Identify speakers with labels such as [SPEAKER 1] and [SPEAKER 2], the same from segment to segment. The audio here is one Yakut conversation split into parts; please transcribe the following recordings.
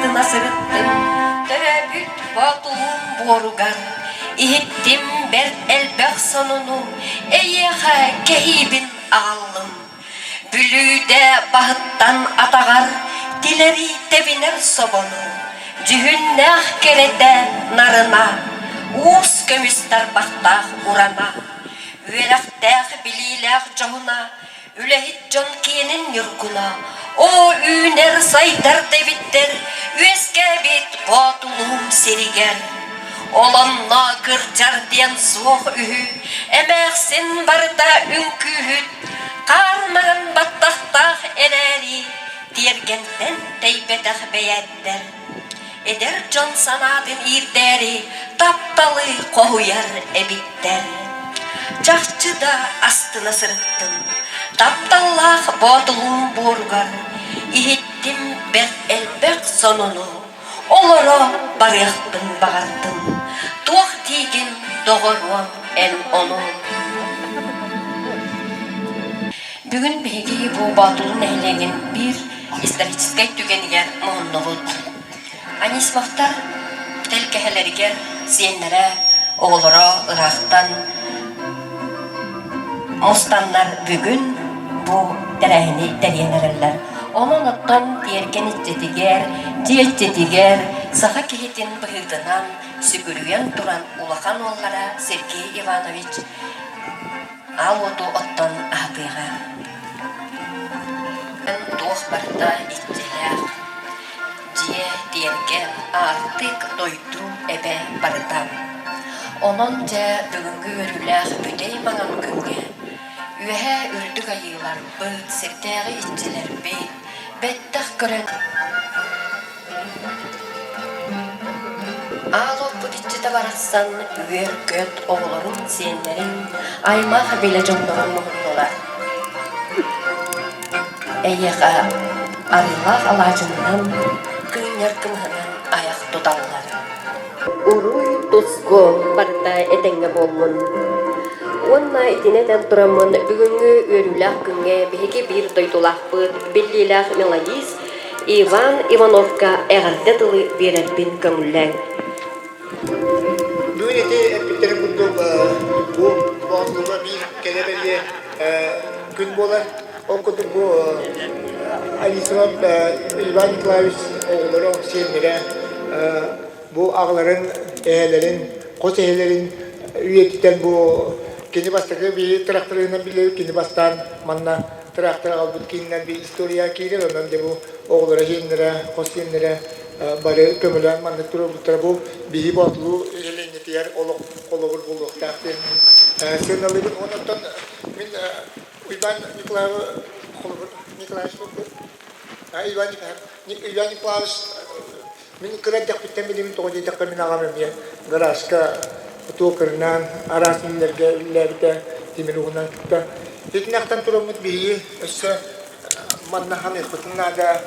[SPEAKER 1] астына сырыттым, төрөөбүт Боотулуум буоругар иһиттим бэрт элбэх сонуну, эйиэхэ кэһиибин аҕаллым. Бүлүүдэ баһыттан атаҕар тилэри тэбинэр собону, дьүһүннээх кэрэтэ нарына, уус көмүс тарбахтаах урана, үөрэхтээх билиилээх дьоһуна, үлэһит дьон киэнин ньургуна, оо үүнэр сайдар дэбиттэр үөскээбит Боотулуум сиригэр. Ол онно кырдьар диэн суох үһү, эмээхсин барыта үҥкүүһүт, Хаар маҥан баттахтаах эрээри, тиэргэнтэн тэйбэтэх бэйээттэр. Эдэр дьон санаатын иирдээри тапталы хоһуйар эбиттэр. Чахчы да астына сырыттым. Тапталлаах Боотулуум буоругар иһиттим бэрт элбэх сонуну. Олоро барыахпын баҕардым, туох диигин, доҕоруом, эн ону? Бүгүн биһиги бу Боотулуу нэһилиэгин биир историческай түгэнигэр муһуннубут. Анисимовтар тэлгэһэлэригэр сиэннэрэ, оҕолоро ыраахтан мустаннар бүгүн бу тэрээһини тэрийэн эрэллэр. Онон оттон тиэргэн иччитигэр, дьиэ иччитигэр саха киһитин быһыытынан сүгүрүйэн туран улахан уоллара Сергей Иванович аал уоту оттон аһатыаҕа. Туох барыта иччилээх, дьиэ, тиэргэн, аартык, дойду, эбэ барыта. Онон дьэ бүгүҥҥү үөрүүлээх бүтэй маҥан күҥҥэ үөһээ үрдүк айыыларбыт, сирдээҕи иччилэрбит бэттэх көрөн Аал уоппут иччитэ барахсан үөр-көт оҕолорун, сиэннэрин, аймах билэ дьоннорун муһуннулар. Эйиэхэ арыылаах алаадьыннан, кыынньар кымыһынан айах туталлар. Уруй-туску барыта этэҥҥэ буоллун. Уонна итини этэн тураммын, бүгүҥҥү үөрүүлээх күҥҥэ биһиги биир дойдулаахпыт, биллиилээх мелодист Иван Ивановка эҕэрдэ тылы биэрэрбин көҥүллээҥ.
[SPEAKER 2] Бүгүн ити эппиттэрин курдук бу Боотулууга биир кэрэ бэлиэ күн буолар. Ол курдук бу Алисова Иван Николаевич оҕолоро, сиэннэрэ бу аҕаларын, эһэлэрин, хос эһэлэрин үйэтитэн бу кини бастакы биһи тырахтарыынан билэбит, кини бастаан манна тыраахтар аҕалбыт киининэн биир история киирэр, онон дьэ бу оҕолоро сиэннэрэ, хос сиэннэрэ бары көмөлөөн маннык туруорбуттара бу биһи Боотулуу нэһилиэнньэтигэр олох холобур буолуохтаах диэн сыаналыыбын. Онон мин Уйбаан Николаевы холобур Николаевич Иван Иван Николаевич мин кыра эрдэхпиттэн билибин тоҕо диэтэххэ мин аҕам эмиэ гаражка туокарынан араас үлэлэргэ үлэлээбитэ тимир уһунан кытта итинэхтэн тураммыт биһиги өссө манна ханыахпытын наада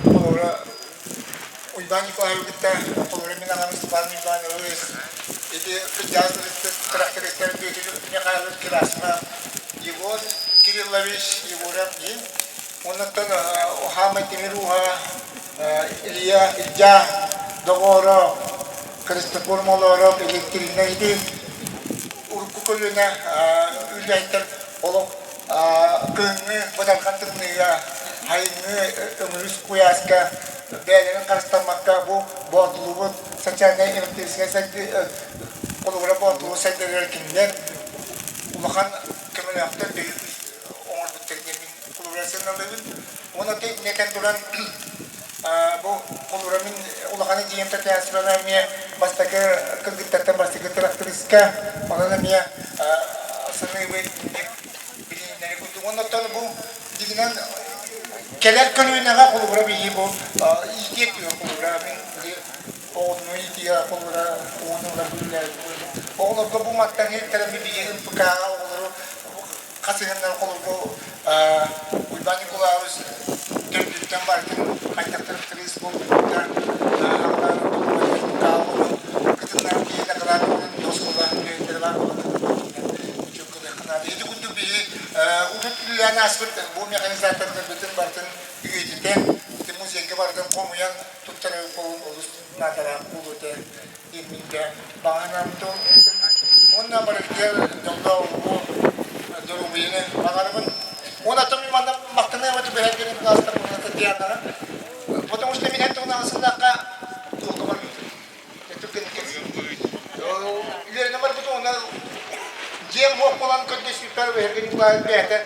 [SPEAKER 2] холобура Уйбаан Николаевы кытта холобура мин аҕам Степан Иванович ити кырдьаҕас трактористар Петр Михайлович Герасимов Егор Кириллович Егоров диэн Оннуттан Хаамай тимир ууһа Илья Илья доҕоро Христофор Молооров электринэ ити урукку көлүөнэ үлэһиттэр олох кыһыҥҥы бытархан тымныыга сайыҥҥы өҥүрүс куйааска бэйэлэрин харыстаммакка бу Боотулуубут социальнай электрическэй сайдыы холобура Боотулуу сайдарыгар кинилэр улахан көмөлөөхтөр төһүү күүс оҥорбуттар диэн мин холобура сыаналыыбын. Уонна этэн туран бу холобура мин улахан эдьиийим Татьяна Семеновна эмиэ бастакы кыргыттартан бастакы тырахтарыыска онон эмиэ саныыбын билииннэри курдук. Уонна оттон бу дьиҥинэн кэлэр көлүөнэҕэ холобура биһиги бу иитиэ түһэр холобура мин били оҕотуну иитиэ холобура оҕону ылар оҕолорго бу маттан иһиттэрэн биһиги МПК-ҕа оҕолору хасыһыннар холобур Уйбаан Николаевич төрдүттэн барытын хайдахтарын кырыыс буолбуттар кытыннарын киһи кылаан оскуола үлэһиттэрэ баар буолан ити курдук биһи урут үлэлээн ааспыт бу механизатордарбытын барытын үйэтитэн ити музейга барытын хомуйан. хомуйан туттарар олус наадалаах буолуо этэ диэн мин баҕа санаам. Уонна барытыгар дьоллоох олоҕу, доруобуйаны баҕарабын. Уонна оттон мин манна махтаныам этэ бэһэргэнин кылаастар Татьянаҕа. Потому что мин эн туһунан сыллаахха туохха барбытым. Үөрэнэ барбытым уонна дьиэм суох буолан көрдөспүппэр Эһэргэ Николаев бэйэтэ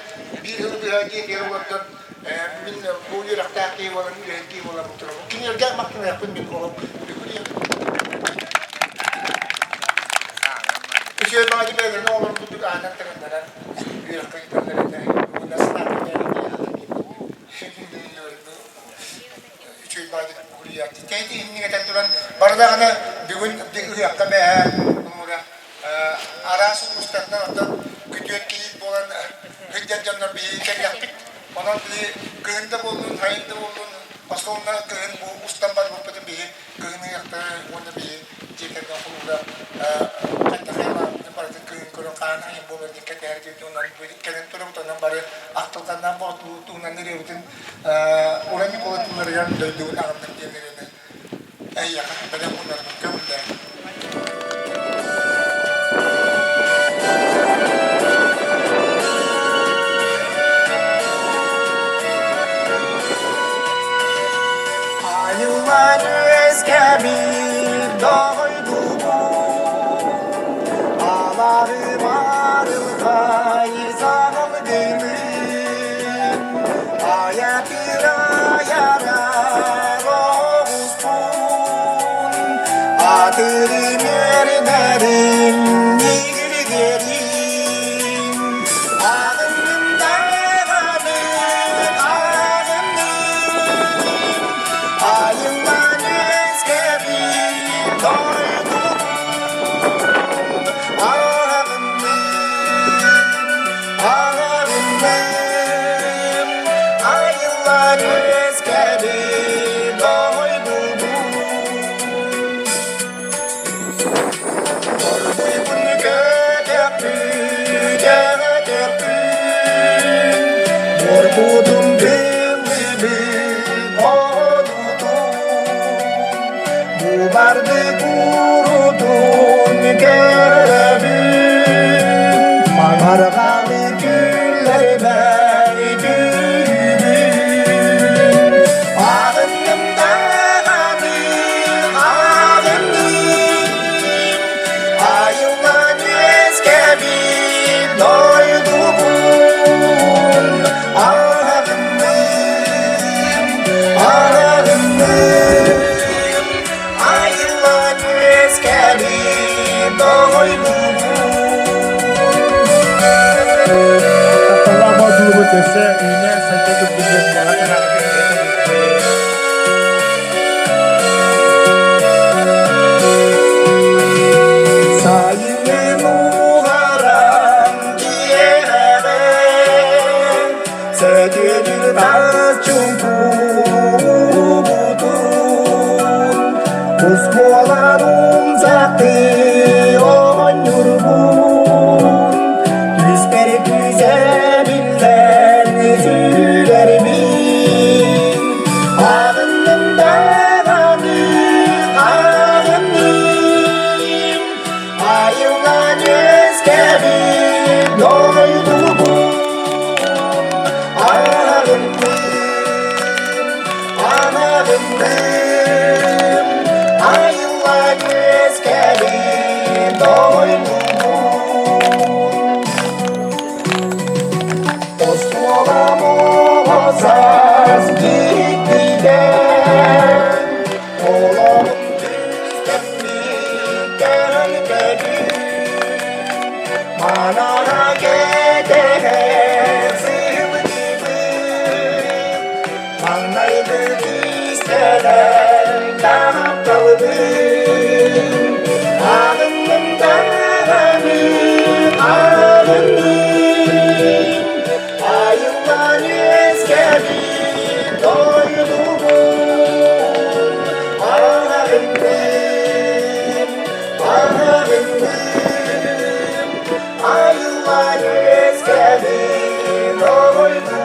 [SPEAKER 2] биир сылы быһа дьиэтигэр олордон мин бу үөрэхтээх киһи буолан үлэһит киһи буолан турабын. Кинилэргэ махтаныахпын мин олох бүгүрүйэм. Үчүгэй баҕайы бэйэлэрин оҕолорун курдук аанан таҥыннаран үөрэххэ ыыталлар этэ. Уонна үчүгэй баҕайытык угуруйааччы. Кэйти инник этэн туран, бары даҕаны бүгүн ыһыахха бээһэ муҥура араас улуустартан оттон күтүөт кийиит буолан сылдьар дьоннор биһиги кэллэхпит. Онон биһи кыһын да буоллун, сайын да буоллун, основно кыһын бу устан барбыппытын биһи кыһын ыһыахтары уонна биһи дьиэ кэргэн холуура хайдах айылаабытын барытын кыһын көрөн хаан айан буолар диэн кэтэһэр диэн онон кэлэн турабыт, онон бары ахтылҕаннаах туһунан ырыабытын Уран Ньукула тылларыгар дойдубун аҕынным диэн ырыаны эһиэхэ бэлэм уунарбын көҥүллээҥ.
[SPEAKER 3] Айыллан үөскэбит дойдубун, алаһы барылхай саҕалгыймын. Атырым нигиргерим, Ағынным даҕаны, ағынным, Айыллан үөскэбит дойдубун, Ағынным, Ағынным, Айыллан үөскэбит дойдубун. Оргуйбун көтөхпүт, өтөхпүт, Морбутум тыллыбыт одутун, Бу курутун көрөбүн, Марҕалы күллэрбэр түүбүн. Ағынным даҕаны, ағынным, айыллан үөскэбит дойдубун. Ағынным, ағынным, айыллан үөскэбит дойдубун.
[SPEAKER 4] Тапталлаах Боотулубут өссө үүнэ сайда турдун диэн баҕа санаабытын этэбит.
[SPEAKER 3] Сайынын угаран киэһэрэн, Сөтүөтүр тас чуҥкуубутун, Оскуолан умсаты оонньуурбун, Түспэр күүсэбиллэн сүрэрбин. Аҕынным даҕаны, аҕынным, Айыллан үөскэбит дойдубун. Аҕынным, аҕынным, Айыллан үөскэбит дойдубун. Оскуолам оҕо саас дьиктитэ, Олоҕум түстэммит көлбөтүн, Манаҕа кэтэһэр сылдьыбыт, Маҥнайгы киистэлэн тапталбын. Аҕынным даҕаны, аҕынным, Айыллан үөскэбит дойдубун. Аҕынным, аҕынным, Айыллан үөскэбит дойдубун.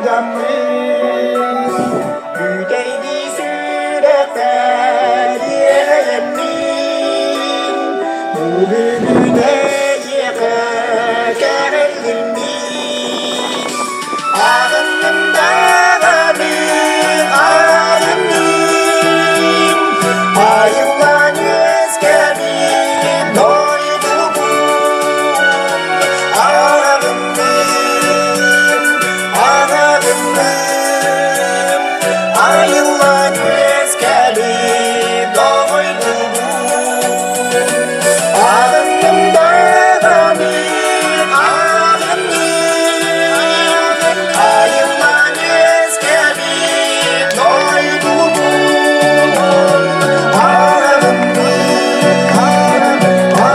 [SPEAKER 3] Сылдьаммын Бүтэйдии сүрэхпэр иэҕэйэммин Бу бүгүн эйиэхэ кэҕиллим мин Аҕынным даҕаны аҕынным Айыллан үөскэбит дойдубун Аҕынным Аҕынным Айыллан үөскэбит дойдубун Аҕынным даҕаны аҕынным Айыллан үөскэбит дойдубун Аҕынным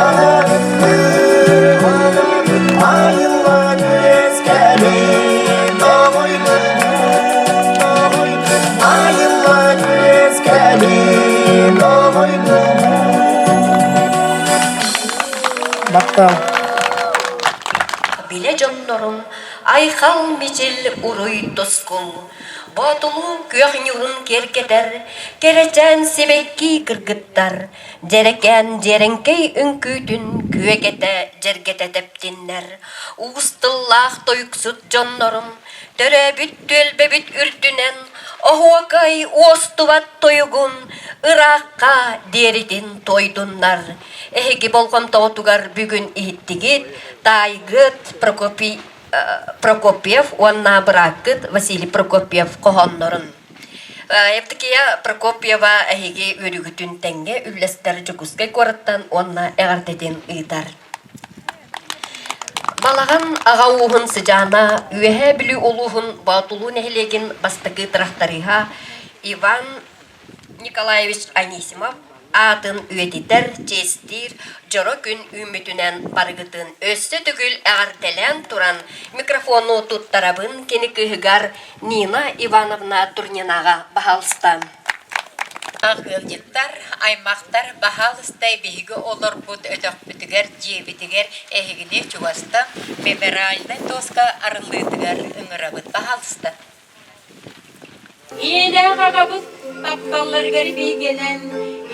[SPEAKER 3] аҕынным Айыллан үөскэбит дойдубун Айыллан үөскэбит дойдубун
[SPEAKER 2] Махтал.
[SPEAKER 1] Билэ дьоннорум айхал мичил уруй тускул Боотулуу күөх ньуурун киэргэтэр кэрэчээн сибэкки кыргыттар Дьэрэкээн дьиэрэҥкэй үҥкүүтүн күөгэтэ дьэргэтэ тэптиннэр Уус тыллаах тойуксут дьоннорум төрөөбүт түөлбэбит үрдүнэн оһуокай уостубат тойугун ыраахха диэритин туойдуннар. Эһиги болҕомтоҕутугар бүгүн иһиттигит таайгыт Прокопий Прокопьев уонна бырааккыт Василий Прокопьев хоһооннорун. Евдокия Прокопьева эһиги үөрүүгүтүн тэҥҥэ үллэстэр Дьокуускай куораттан уонна эҕэрдэтин ыытар. Балаҕан аҕа ууһун сыдьаана Үөһээ Бүлүү улууһун Боотулуу нэһилиэгин бастакы тырахтарыыһа Иван Николаевич Анисимов аатын үйэтитэр, чиэстиир дьоро күн үүммүтүнэн барыгытын өссө төгүл эҕэрдэлээн туран микрофону туттарабын кини кыыһыгар Нина Ивановна Турнинаҕа баһаалыста.
[SPEAKER 5] Ыалдьыттар, аймахтар баһаалыста биһиги олорбут өтөхпүтүгэр, дьиэбитигэр эһигини чугастан мемориальнай доска арыллыытыгар ыҥырабыт. Баһаалыста.
[SPEAKER 6] Ийэлээх аҕабыт тапталларыгар биигэнэн,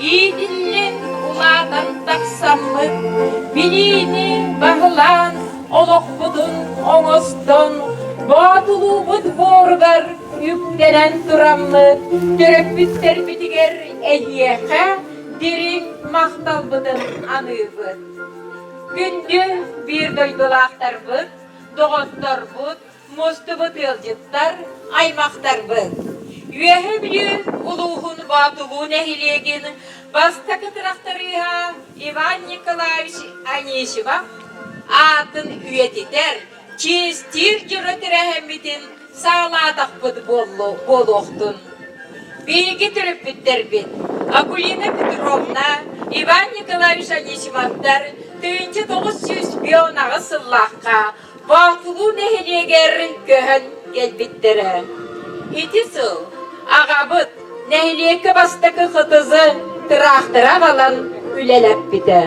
[SPEAKER 6] иитиллэн улаатан тахсаммыт, билиини баһылаан, олохпутун оҥостон, боотулуубут буоругар үктэнэн тураммыт, төрөппүттэрбитигэр эһиэхэ дириҥ махталбытын аныыбыт. Күндү биир дойдулаахтарбыт, доҕотторбут, мустубут ыалдьыттар, аймахтарбыт! Үөһээ Бүлүү улууһун Боотулуу нэһилиэгин бастакы тырахтарыыһа Иван Николаевич Анисимов аатын үйэтитэр, чиэстиир дьоро тэрээһиммитин саҕалаатахпыт буолуохтун. Биһиги төрөппүттэрбит Акулина Петровна, Иван Николаевич Анисимовтар 1958 сыллаахха Боотулуу нэһилиэгэр көһөн кэлбиттэрэ. Ити сыл аҕабыт нэһилиэккэ бастакы ХТЗ тыраахтара аҕалан үлэлэппитэ.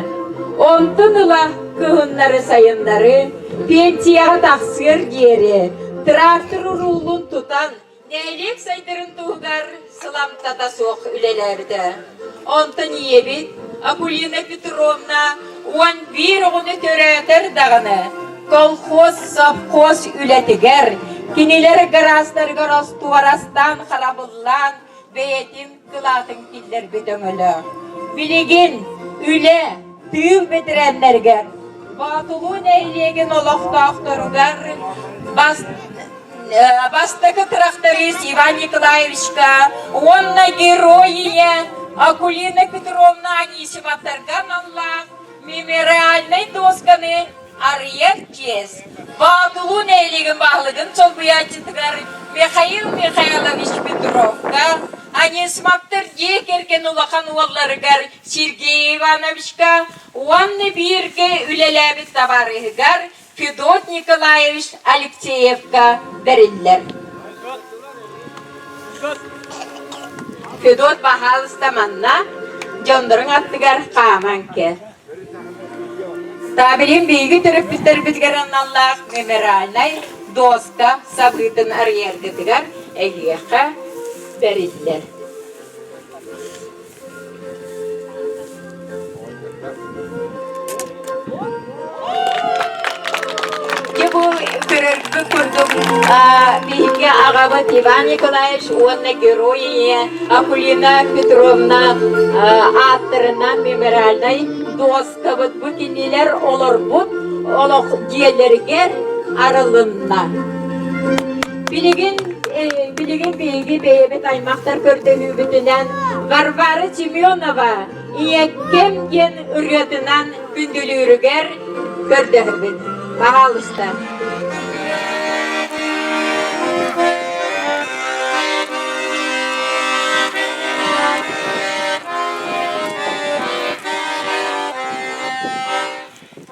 [SPEAKER 6] Онтон ыла кыһыннары-сайыннары пенсияҕа тахсыар диэри трактор уруулун тутан Нэһилиэк сайдарын туһугар сыламтата суох үлэлээбитэ. Онтон ийэбит Акулина Петровна 11 оҕону төрөөтөр даҕаны колхоз, совхоз үлэтигэр, кинилэр гараастарыгар остуорастаан, харабыллаан бэйэтин кылаатын киллэрбит өҥөлөөх. Билигин үлэ, тыыл бэтэрээннэригэр, Боотулуу нэһилиэгин олохтоохторугар бас бастакы тракторист Иван Николаевичка уонна герой ийэ Акулина Петровна Анисимовтарга аналлаах мемориальнай дуосканы арыйар чиэс Боотулуу нэһилиэгин баһылыгын солбуйааччытыгар Михаил Михайлович Петровка, Анисимовтар дьиэ кэргэн улахан уолларыгар Сергей Ивановичка уонна бииргэ үлэлээбит табаарыһыгар Федот Николаевич Алексеевка бэриллэр. Федот, баһаалыста манна дьонноруҥ аттыгар хааман кэл. Табелин биһиги төрөппүттэрбитигэр аналлаах мемориальнай доска сабыытын арыйаргытыгар эһиэхэ бэриллэр. Дьэ бу көрөргүт курдук биһиги аҕабыт Иван Николаевич уонна герой ийэ Акулина Петровна ааттарынан мемориальнай дуоскабыт бу кинилэр олорбут олох дьиэлэригэр арылынна. Билигин билигин биһиги бэйэбит аймахтар көрдөһүүбүтүнэн Варвара Семенова Ийэккэм диэн ырыатынан күндүлүүрүгэр көрдөһөбүт. Пожалуйста.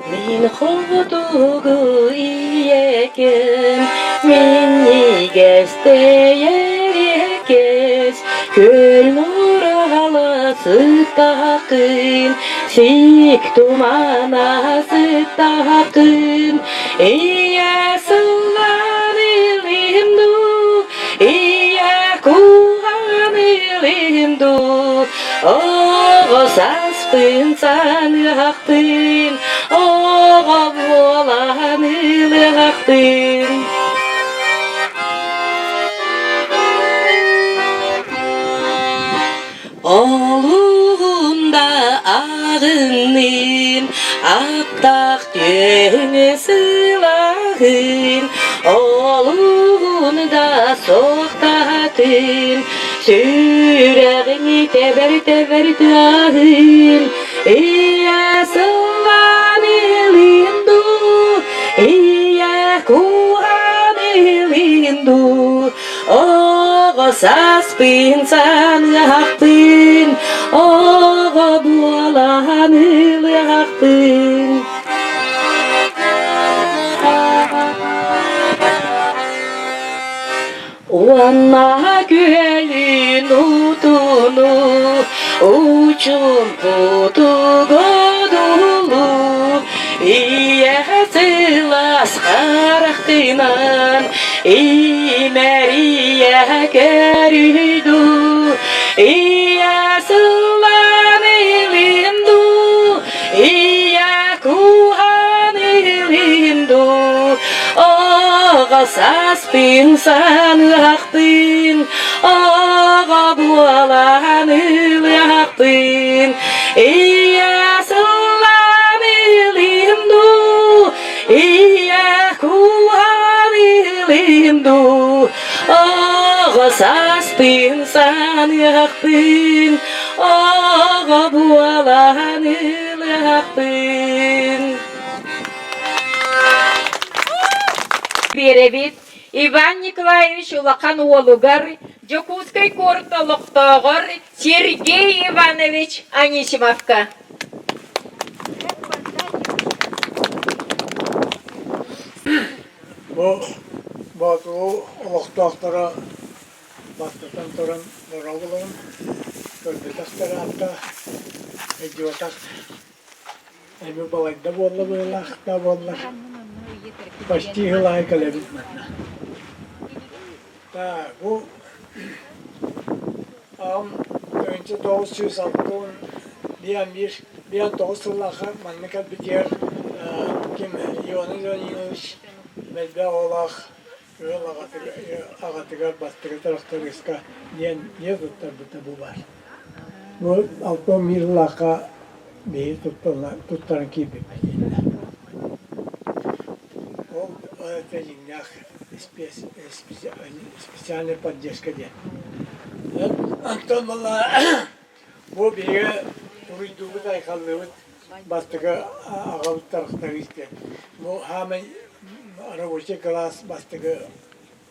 [SPEAKER 1] Мин хотугу ийэкэм, минньигэс тэйэриэкэс, күөл муораҕала сыттаһакын, сиик тумана сыттаһакын, ийэ сыллан илим дуу, ийэ кууһан илим дуу, оҕо сааспын саныахпын, оҕо буолан ылыахпын. Олугунда ағыннын, аттақ түңі сылағын, олугунда соқтатын, сүрэҕиҥ тэбэр-тэбэр тыаһын, ийэ сыллаан ылыын дуу, ийэ кууһан ылыын дуу, оҕо сааспын саныахпын, оҕо буолан ылыахпын. Уонна күөлүн уутуну учумпутуга дуулу ийэ сылаас харахтынан имэрийэ көрүйду ийэ сыллан илин дуу ийэ кууһан илин дуу Оҕо сааспын саныахпын, оҕо буолан ылыахпын, ийэ сыллаан ылыым дуу, ийэ кууһан ылыым дуу, оҕо сааспын саныахпын, оҕо буолан ылыахпын.
[SPEAKER 6] Биэрэбит Иван Николаевич улахан уолугар Дьокуускай куорат олохтооҕор Сергей Иванович Анисимовка.
[SPEAKER 2] Бу Боотулуу олохтоохторо бастатан туран дорооболорун көрбөтөхтөр аата өйдүбэтэх Эми балайда буолла быһыылаах да буоллар почти сыл аайы кэлэбит манна. Так, бу аҕам 1960 биир биэн тоҕус сыллаахха манна кэлбитигэр ким Иона Леонидович мэлбэх оҕолоох ыал аҕатыгар бастакы тырахтарыыска диэн дьиэ туттарбыта бу баар. Бу 61 сыллаахха биһиги туттаран киирбиппит иннэ. Ол это дьиҥнээх специальная поддержка диэн. Онтон буолла бу биһиги уруйдуубут-айхаллыыбыт бастакы аҕабыт тырахтарыыс диэн. Бу саамай рабочий класс бастакы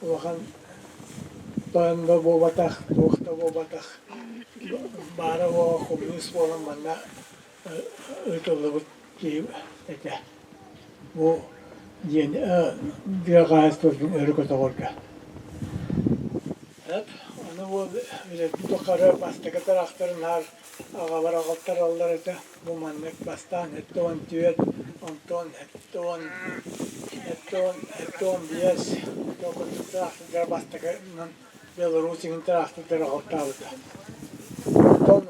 [SPEAKER 2] улахан тойон да буолбатах, туох да буолбатах баара уоҕа хомуньуус буолан манна ыытыллыбыт киһи этэ. Бу диэн тыа хаһаайыстыбатын өрө көтөҕөргө. Аны бу үлэтин тухары бастакы тыраахтарын наар аҕалар аҕалтараллар этэ. Бу маннык бастаан 74.
[SPEAKER 7] Онтон 70, 70, 75 курдук тыраахтырдара бастакынан Беларусь иһин тыраахтырдары аҕалтаабыта. Онтон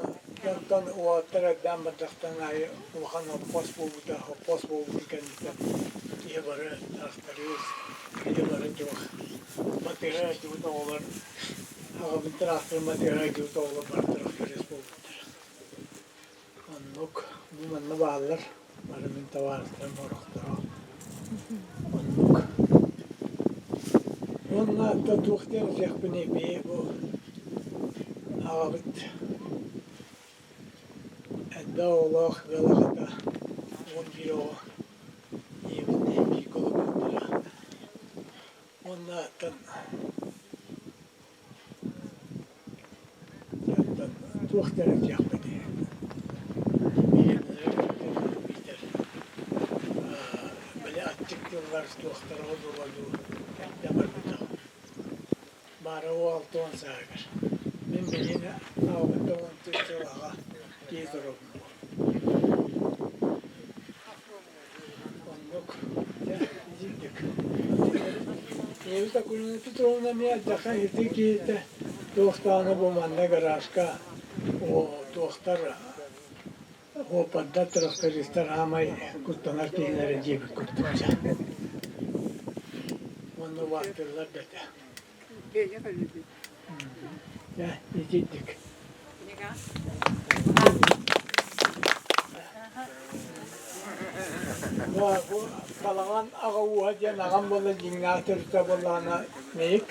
[SPEAKER 7] онтон уолаттар элбээн бардахтарын аайы улахан оппуос буолбута. Оппуос буолбутун кэнниттэн киһи бары тырахтарыыс, киһи бары туох батыһа сылдьыбыт оҕолор аҕабын тыраахтырын батыһа сылдьыбыт оҕолор бары тырахтарыыс буолбуттара. Оннук бу манна бааллар бары мин табаарыстарым орохторо оннук уонна да туох диэн этиэхпиний биһи бу аҕабыт элбэх оҕолоох ыал аҕата 11 оҕо ийэбит бииргэ олорбуттара уонна оттон Туох да этиэхпиний биитэр били аччык дьыллар туохтара одула дуу эрдэ барбытах баара 60 сааһыгар мин билигин аҕабыттан 14 сыл аҕа киһи туробун Оннук. Дьэ, итинник. Ийэбит Акулина Петровна эмиэ алдьархай ыйытыы киһитэ туох даҕаны бу манна гаражка туохтар уоппардар, трактористар аамай куттанар киһилэрэ диэбит курдук дьэ. Уонна убаастыыллар да этэ. Дьэ, итинник. Бу балаҕан аҕа ууһа диэн аҕам буолла дьиҥнээх төрүтэ буоллаҕына Мэйик.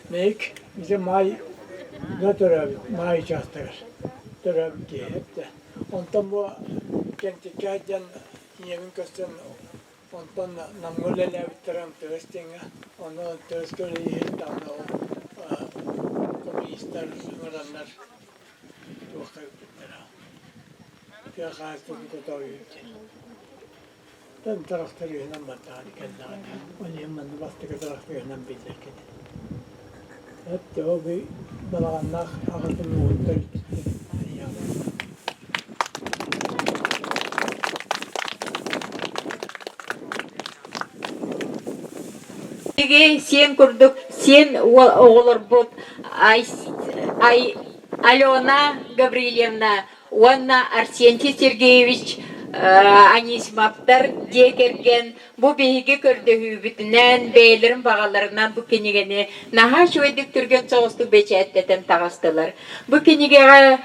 [SPEAKER 7] Мэйик ити Маай да төрөөбүт, Маай учаастагар төрөөбүт киһи этэ. Онтон бу Кэнтиккэ диэн ийэбин көрсөн Онтон Намҥа үлэлээбиттэрэ МТС диэҥҥэ. Ону МТС-ка үлэлиир даҕаны ол коммунистар ыҥыраннар туохха ыыппыттара. Тыа хаһаайыстыбатын көтөҕүһү диэн. Тэн тырахтарыыһынан бардаҕын кэллэҕинэ. Ол иһин манна бастакы тырахтарыыһынан биллэр кини. Эт ол балаҕаннаах аҕатын ууһуттар
[SPEAKER 6] Биһиги сиэн курдук сиэн оҕолорбут Алена Гаврильевна уонна Арсентий Сергеевич Анисимовтар дьиэ кэргэн Бу биһиги көрдөһүүбүтүнэн, бэйэлэрин баҕаларынан бу кинигэни наһаа үчүгэйдик түргэн соҕустук бэчээттэтэн таҕыстылар. Бу кинигэҕэ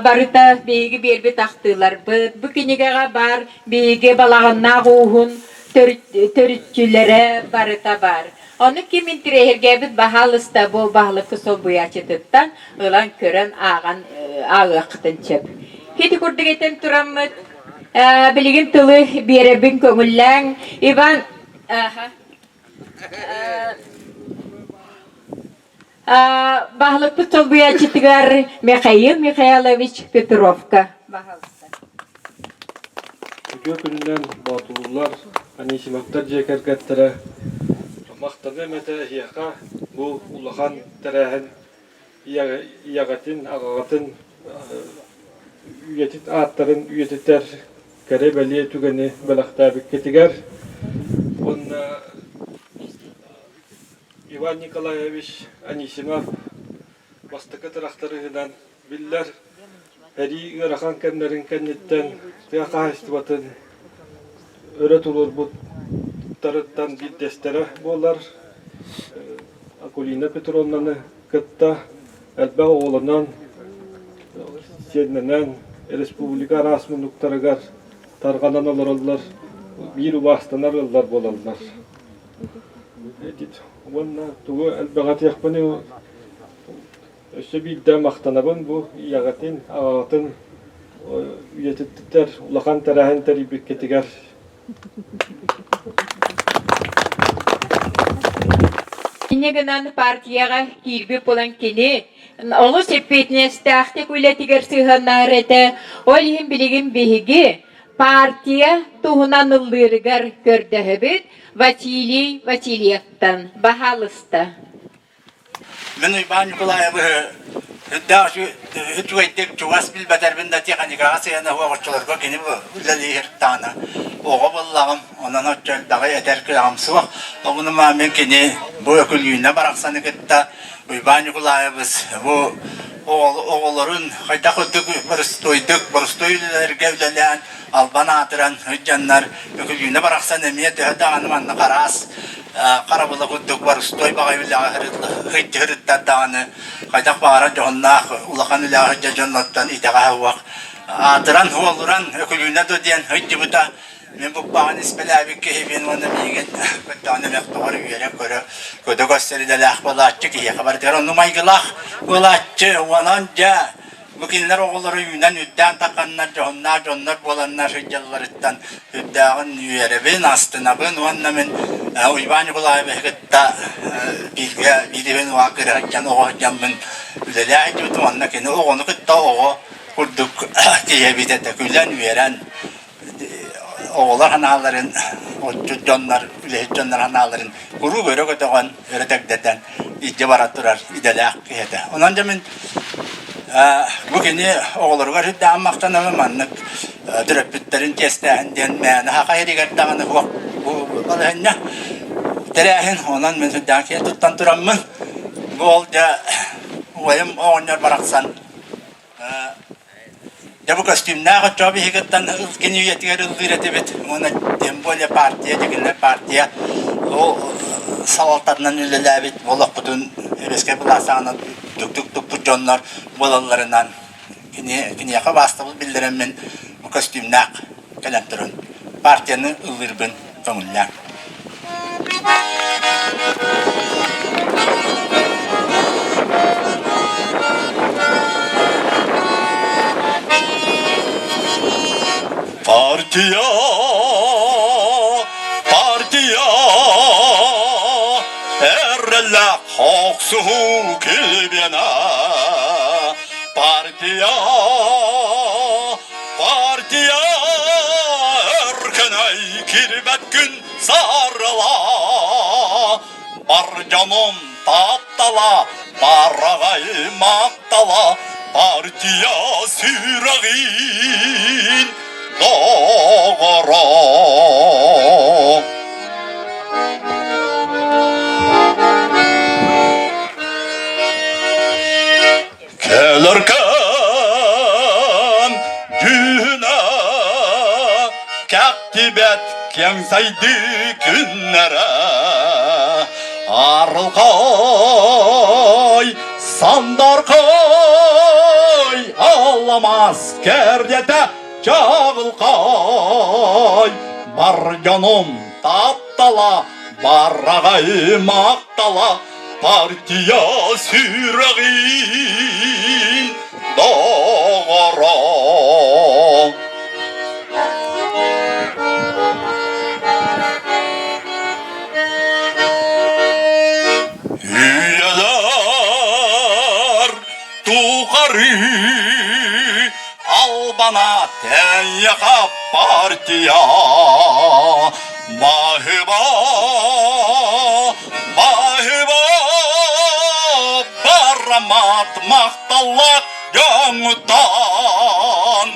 [SPEAKER 6] барыта биһиги биэрбит ахтыыларбыт, бу кинигэҕэ баар биһиги балаҕаннаах ууһун төрүччүлэрэ барыта баар. Ону ким интириэһиргээбит баһаалыста бу баһылыкка солбуйааччытыттан ылан көрөн ааҕан ааҕыаххытын сөп. Ити курдук этэн тураммыт Билигин тылы биэрэбин көҥүллээҥ. Иван баһылыкпыт солбуйааччытыгар Михаил Михайлович Петровка.
[SPEAKER 8] Үтүө күнүнэн Боотулуулар, Анисимовтар дьиэ кэргэттэрэ махтаныам этэ эһиэхэ бу улахан тэрээһин ийэҕитин, аҕаҕытын үйэтит ааттарын үйэтитэр кэрэ-бэлиэ түгэни бэлэхтээбиккитигэр уонна Иван Николаевич Анисимов бастакы тырахтарыһынан биллэр сэрии ыарахан кэмнэрин кэнниттэн тыа хаһаайыстыбатын өрө туруорбуттарыттан биирдэстэрэ буолар Акулина Петровнаны кытта элбэх оҕолонон, сиэннэнэн республика араас муннуктарыгар тарҕанан олороллор, биир убаастанар ыаллар буолаллар. Уонна тугу элбэҕи этиэхпиний Өссө биирдэ махтанабын бу ийэҕитин, аҕаҕытын үйэтиттэр улахан тэрээһин тэрийбиккитигэр.
[SPEAKER 6] Инньэ гынан партияҕа киирбит буолан кини олус эппиэтинэстээхтик үлэтигэр сыһыаннаһар этэ. Ол иһин билигин биһиги партия туһунан ыллыырыгар көрдөһөбүт Василий Васильевтан. Баһаалыста.
[SPEAKER 9] Мин Уйбаан Ньукулаайабыһы. Үрдээх үчүгэйдик чугас билбэтэрбин да тиэхиньикэҕэ сыһыана суох оччолорго кини үлэлиир даҕаны оҕо буоллаҕым, онон оччо элбэҕи этэр кыаҕым суох. Ону мин кини бу Өкүлүүнэ барахсаны кытта Уйбаан Ньукулаайабыс бу оҕолорун хайдах курдук боростуойдук, боростуой үлэлэргэ үлэлээн албан аатыран сылдьаннар Өкүлүүнэ барахсан эмиэ төһө даҕаны манна хараас харабыла курдук боростуой баҕайы үлэҕэ сылдьыһырыттар даҕаны хайдах баҕарар дьоһуннаах улахан үлэҕэ сылдьар дьоннортон итэҕэһэ суох аатыран уолуран Өкүлүүнэ да диэн сылдьыбыта мин букпаҕын испэлээбит киһибин уонна миигин көрдөҕүнэ эмэх тоҕор үөрэ-көрө көтө көрсөр идэлээх буолааччы киһиэхэ барытыгар оннук майгылаах буолааччы онон дьэ Бу кинилэр оҕолоро үүнэн үрдээн тахханнар дьоһуннаах дьоннор буоланнар сылдьалларыттан үрдээҕин үөрэбин, астынабын уонна мин Уйбаан Ньукулаайабыһы кытта бииргэ биирибин кыра сылдьан оҕо сылдьаммын үлэлээн сылдьыбытым уонна кини оҕону кытта оҕо курдук киһи эбит этэ күлэн-үөрэн оҕолор санааларын, отчут дьоннор, үлэһит дьоннор санааларын куруук өрө көтөҕөн, өрө дэгдэтэн илдьэ бара турар идэлээх киһи этэ. Онон дьэ мин бу кини оҕолоругар үрдээҕин махтанабын маннык төрөппүттэрин чиэстээһин диэн мээнэ саха сиригэр даҕаны суох бу балаһынньа тэрээһин. Онон мин сүрдээҕин киэн туттан тураммын бу ол дьэ убайым оҕонньор барахсан Дьэ бу көстүүмнээх оччоҕо биһигиттэн кини үйэтигэр ыллыыр этибит уонна тем более партия дьигиннэр партия ол салалтатынан үлэлээбит олохпутун сэбиэскэй былаас саҕана түк-түк дьоннор буолалларынан кини киниэхэ убаастабыл биллэрэммин бу көстүүмнээх кэлэн туран партияны ыллыырбын көҥүллээн.
[SPEAKER 10] Партия, партия, эрэллээх охсуһуу килбиэнэ. Партия, Партия өркөнөй кирбэт күн сарыла, бар дьонум таптала, бараҕай махтала, партия сүрэҕин доҕоро. Кэлэр кэм дьүһүнэ кэхтибэт киэҥ сайдыы күннэрэ Арылхай, сандархай, аламас кэрдэтэ чаҕылхай Бар дьонум таптала, бараҕай махтала Партия сүрэҕин доҕоро. Үйэлэр тухары албана тэйэхэ партия Баһыба, баһыба, барамат махталлаах дьоҥутан,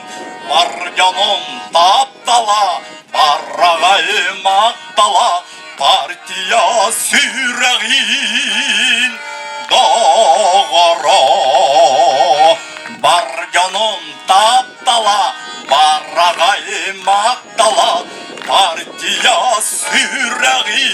[SPEAKER 10] бар дьонум таптала, бараҕай махтала, партия сүрэҕин доҕоро. Бар дьонум таптала, бараҕай махтала, партия сүрэҕин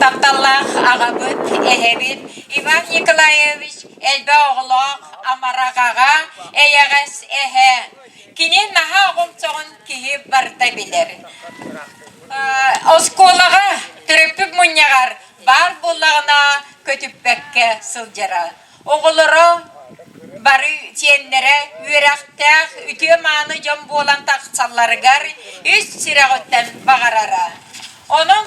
[SPEAKER 5] Тапталлаах аҕабыт, эһэбит Иван Николаевич элбэх оҕолоох амарах аҕа, эйэҕэс эһэ. Кини наһаа оҕомсоҕун киһи барыта билэр. Оскуолаҕа төрөппүт мунньаҕар баар буоллаҕына көтүппэккэ сылдьара. Оҕолоро бары сиэннэрэ үөрэхтээх, үтүө-мааны дьон буолан тахсалларыгар үс сүрэҕиттэн баҕарара. Онон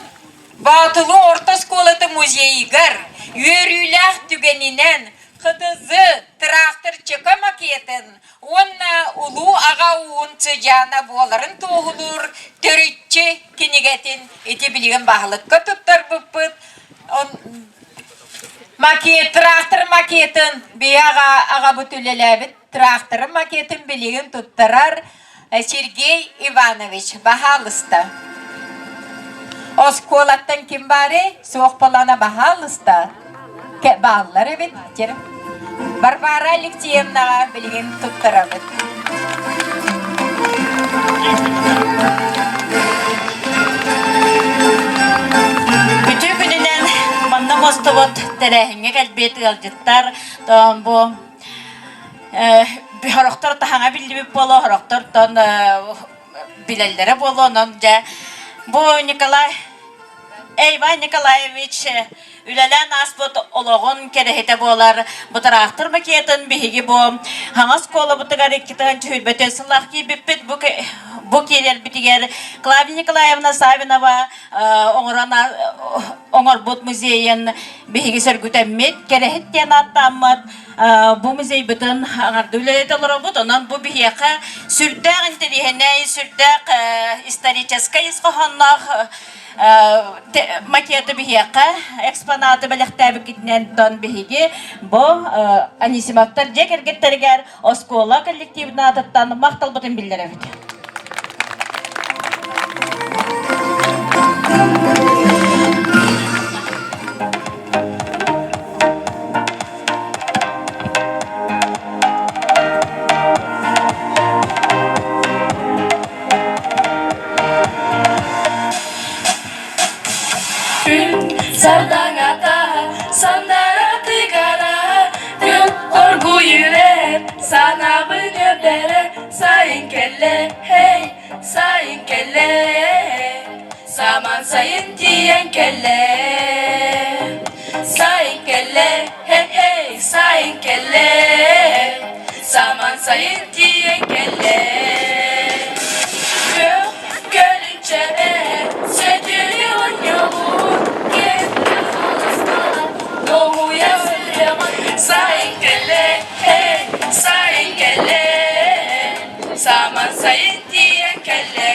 [SPEAKER 5] Боотулуу орто оскуолатын музейыгар үөрүүлээх түгэнинэн. ХТЗ тыраахтыр чөкө макетын уонна улуу аҕа уун сыдьаана буоларын туоһулуур төрүччү кинигэтин ити билигин баһылыкка туттарбыппыт. Макет, тыраахтыр макетын биһи аҕа аҕабыт үлэлээбит тыраахтырын макетын билигин туттарар Сергей Иванович, баһаалыста. Оскуолаттан ким баарый? Суох буоллаҕына баһаалыста. Бааллар эбит. Варвара Алексеевнаҕа билигин туттарабыт.
[SPEAKER 11] Үтүө күнүнэн манна мостубут тэрээһиҥҥэ кэлбит ыалдьыттар бу Сорохтор таһаҥа биллибит буолуо, сорохтортон билэллэрэ буолуо, онон дьэ бу Николай Иван Николаевич үлэлээн ааспыт олоҕун кэрэһитэ буолар бу тыраахтыр макетын биһиги бу хаҥас оскуолабытыгар 2024 сыллаах киирбиппит бу бу киирэрбитигэр Клавдия Николаевна Савинова оҥорон оҥорбут музейын биһиги сөргүтэммит кэрэһит диэн ааттааммыт бу музейбытын аҥарды үлэлэтэ олоробут. Онон бу биһиэхэ сүрдээх интэриэһинэй, сүрдээх историческай ис хоһоонноох макеты биһиэхэ экспонаты бэлэхтээбиккитинэн тон биһиги бу Анисимовтар дьиэ кэргэттэригэр оскуола коллективын аатыттан махталбытын биллэрэбит.
[SPEAKER 12] Күн сардаҥата сандара тыгара, күн оргуйурэр, санаабын өрдөрө, сайын кэллэ, hey, сайын кэллэ, саман сайын тиийэн кэллэ, сайын кэллэ, hey, hey, сайын кэллэ, саман сайын тиийэн кэллэ. Күөх көлүччэбэ сөтүрү оонньообут, кэннэ холостолор, долгуйа сүрэҕин сайын кэллэ, hey, сайын кэллэ, саман сайын тиийэн кэллэ,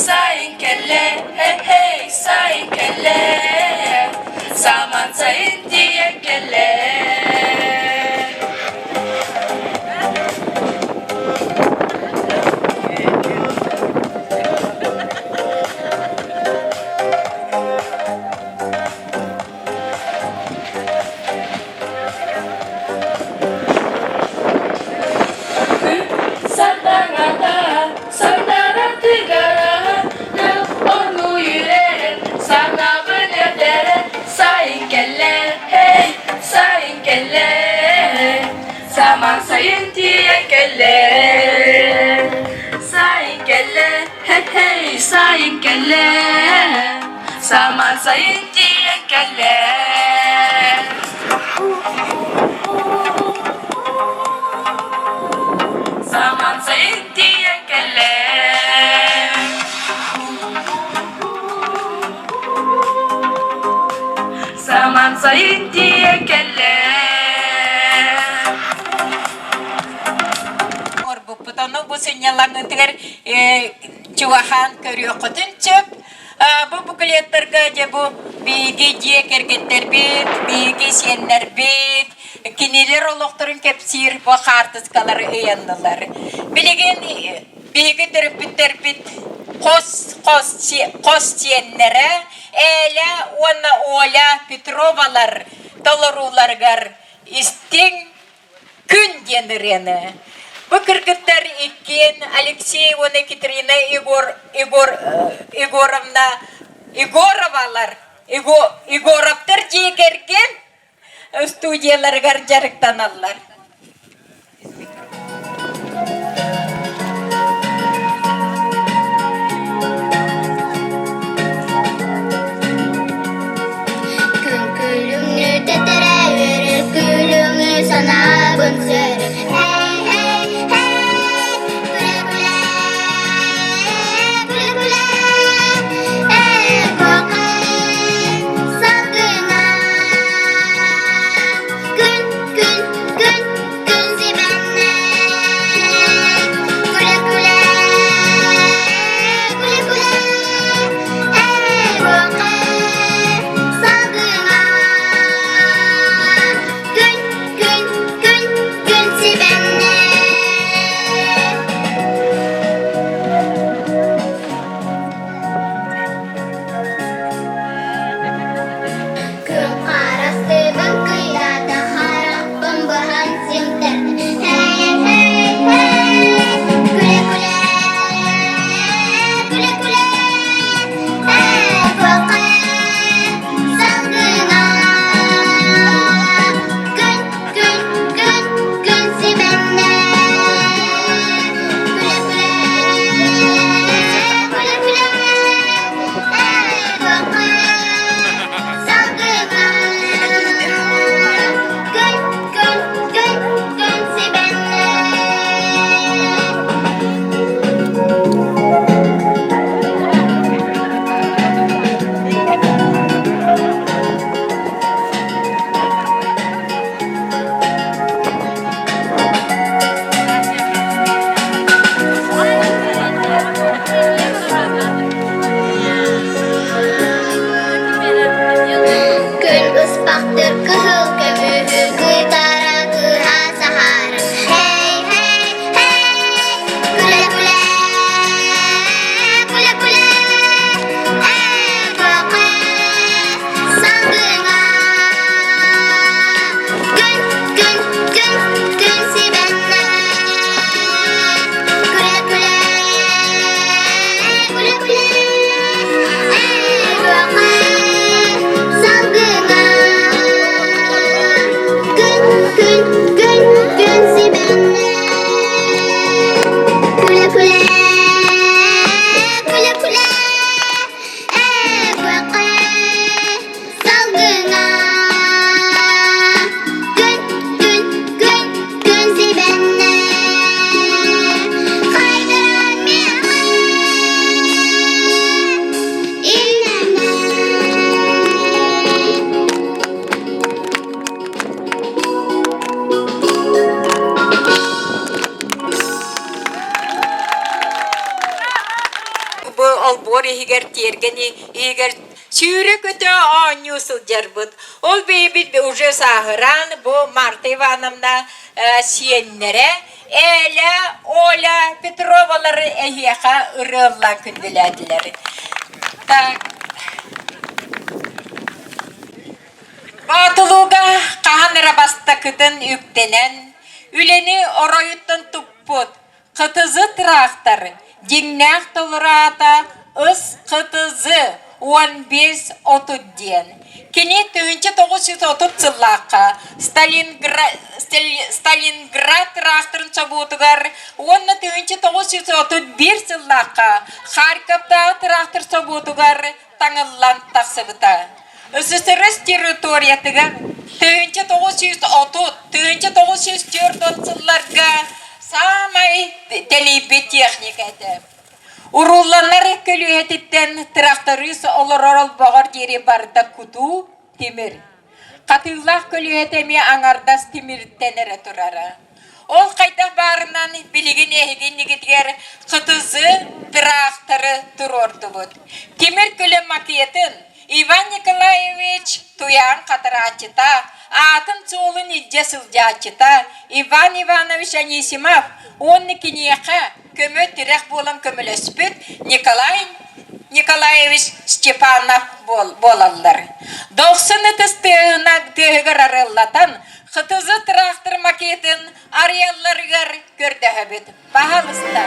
[SPEAKER 12] сайын кэллэ, hey, hey, сайын кэллэ, саман сайын тиийэн кэллэ. Сардаҥата, сандара тыгара, оргуйурэн, санаабын эрдэрэ, сайын кэллэ, hey, сайын кэллэ, саман сайын тиийэн кэллэ, сайын кэллэ, hey, hey, сайын кэллэ, саман сайын тиийэн кэллэ. Саман сайын тиийэн кэллэ. Саман сайын тиийэн кэллэ.
[SPEAKER 5] Оҥорбуппут. Ону бу сынньалаҥытыгар чугаһаан көрүөххүтүн сөп. Бу буклеттарга дьэ бу биһиги дьиэ кэргэттэрбит, биһиги сиэннэрбит, кинилэр олохторун кэпсиир бу хаартыскалары ыйаннылар. Билигин биһиги төрөппүттэрбит хос-хос хос сиэннэрэ Эля уонна Оля Петровалар толорууларыгар истиҥ Күн диэн ырыаны. Бу кыргыттар иккиэн Алексей уонна Екатерина Егор, Егор, Егоровна Егоровалар, Егоровтар дьиэ кэргэн студияларыгар дьарыктаналлар.
[SPEAKER 13] Күн күлүҥнүү тэтэрэ үөрэр күлүҥү санаабын сөрү Hey, hey, hey, күлэ-күлэ, күлэ-күлэ, эй, куокай, салгына.
[SPEAKER 5] иһигэр тиэргэн иһигэр сүүрэ-көтө оонньуу сылдьарбыт. Ол бэйэбит уже сааһыран бу Марта Ивановна сиэннэрэ Эля, Оля Петровалары эһиэхэ ырыаллаан күндүлээтилэр. Так. Боотулууга хаһан эрэ бастакытын үктэнэн, үлэни оройуттан туппут ХТЗ тыраахтар дьиҥнээх толору аата Ыс ХТЗ 15 30 диэн. Кини 1930 сыллаахха Сталинград тыраахтарын собуотугар уонна 1931 сыллаахха Харьковтааҕы тыраахтыр собуотугар таҥыллан тахсыбыта. СССР территориятыгар 1930, 1940 сылларга саамай тэлийбит техника этэ. Уруулланар көлүөһэтиттэн тырахтарыыс олорор олбоҕор диэри барыта кутуу тимир. Хатыылаах көлүөһэтэ эмиэ аҥардас тимиртэн эрэ турара. Ол хайдах баарынан билигин эһиги иннигитигэр ХТЗ тыраахтары туруордубут. Тимир көлө макетын Иван Николаевич Туйаан хатарааччыта, аатын-суолун илдьэ сылдьааччыта Иван Иванович Анисимов уонна киниэхэ көмө-тирэх буолан көмөлөспүт Николай Николаевич Степанов буолаллар. Дохсун ытыс тыаһыгар арыаллатан ХТЗ тыраахтыр макетын арыйалларыгар көрдөһөбүт. Баһалыста.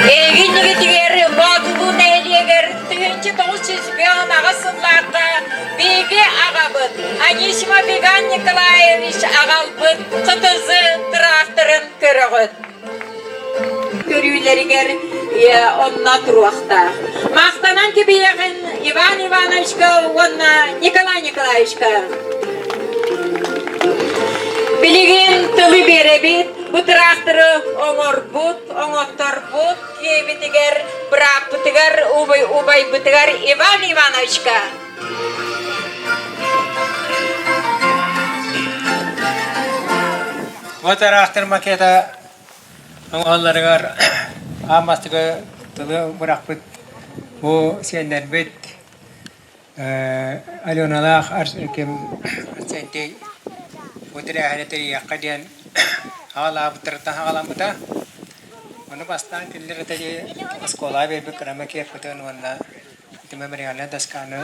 [SPEAKER 5] Эйигин Боотулуу нэһилиэгэр 1998 сыллаахха биһиги аҕабыт Анисимов Иван Николаевич аҕалбыт ХТЗ тыраахтарын көрөҕүт. Көрүүлэригэр онно туруохтаах. Махтанан кэбиһиэҕин Иван Ивановичка уонна Николай Николаевичка. Билигин тылы биэрэбит, бу тыраахтары оҥорбут, оҥотторбут киэбитигэр, бырааппытыгар, убайбытыгар Иван Ивановичка.
[SPEAKER 14] Бу тыраахтыр макета оҥоһулларыгар аан бастакы тылы бырахпыт бу сиэннэрбит Аленалаах ким Арсентий бу тэрээһини тэрийиэххэ диэн аҕалаабыттарыттан саҕаламмыта. Ону бастаан кинилэр этэ оскуолаҕа биэрбит кыра макеппытын уонна ити мемориальнай досканы